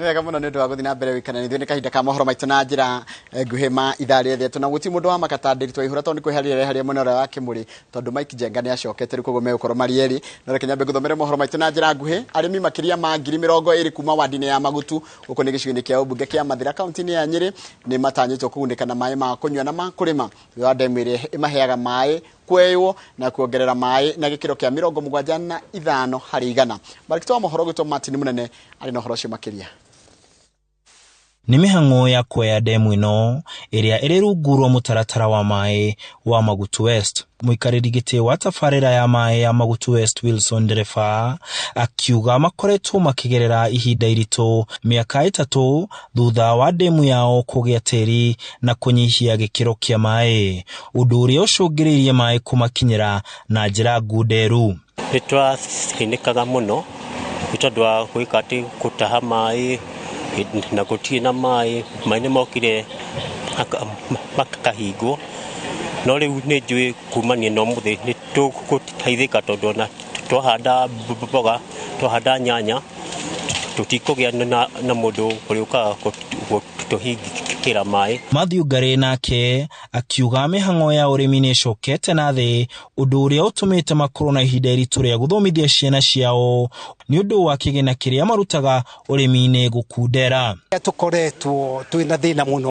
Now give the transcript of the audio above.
Wega mũno nĩ ũndũ wa gũthiĩ na mbere gũikara na ithuĩ. Nĩ kahinda ka mohoro maitũ na njĩra nguhĩ ma ithaa rĩothe na gũtirĩ mũndũ wa makata ndĩritũ waihũra, tondũ nĩ kwĩharĩria reharia mwena ũrĩa wa Kĩmũrĩ, tondũ Mike Njenga nĩ acokete rĩu, koguo megũkorwo marĩ erĩ. No reke nyambe ngũthomere mohoro maitũ na njĩra nguhĩ. Arĩmi makĩria ma 20,000 kuma wandi-inĩ ya Magutu, gũkũ nĩ gĩcigo-inĩ kĩa ũmbunge kĩa Mathĩra, kaunti-inĩ ya Nyĩrĩ, nĩ matanyĩtwo kũgunĩka na maĩ ma kũnyua na ma kũrĩma thutha wa ndemu ĩrĩa ĩmaheaga maĩ kweywo na kuongerera maĩ na gĩkĩro kĩa 75%. Marikito wa mohoro gwĩtwo Martin Munene arĩ na ũhoro ũcio makĩria. Nĩ mĩhang'o ya kuoya ndemu ĩno ĩrĩa ĩrĩ rungu rwa mũtaratara wa maĩ wa Magutu West. Mũikarĩri gĩtĩ wa tabarĩra ya maĩ ya Magutu West, Wilson Ndereba, akiuga makoretwo makĩgerera ihinda iritũ mĩaka 3 thutha wa ndemu yao kũgĩa tĩri na kũnyihia gĩkĩro kĩa maĩ, ũndũ ũrĩa ũcũngĩrĩirie maĩ kũmakinyĩra na njĩra ngunderu. Nĩ twathĩnĩkaga mũno nĩ tondũ wa gwĩka atĩ gũtaha maĩ na gũtirĩ na maĩ. Maĩ nĩ mokire makahingwo, no rĩu nĩ njũĩ kumania na ũmũthĩ nĩ tũgũteithĩka, tondũ ona twahanda mboga, twahanda nyanya, tũtikũgĩa na mũndũ ũrĩũkaga gũtũhingĩra maĩ. Matthew Ngarĩ nake akiuga mĩhang'o ya ũrĩmi nĩ ĩcokete na thĩ, ũndũ ũrĩa ũtũmĩte makorwo na ihinda iritũ rĩa gũthomithia ciana ciao nĩ ũndũ wa kĩgĩna kĩrĩa marutaga ũrĩmi-inĩ gũkundera. Tũkoretwo twĩna thĩna mũno.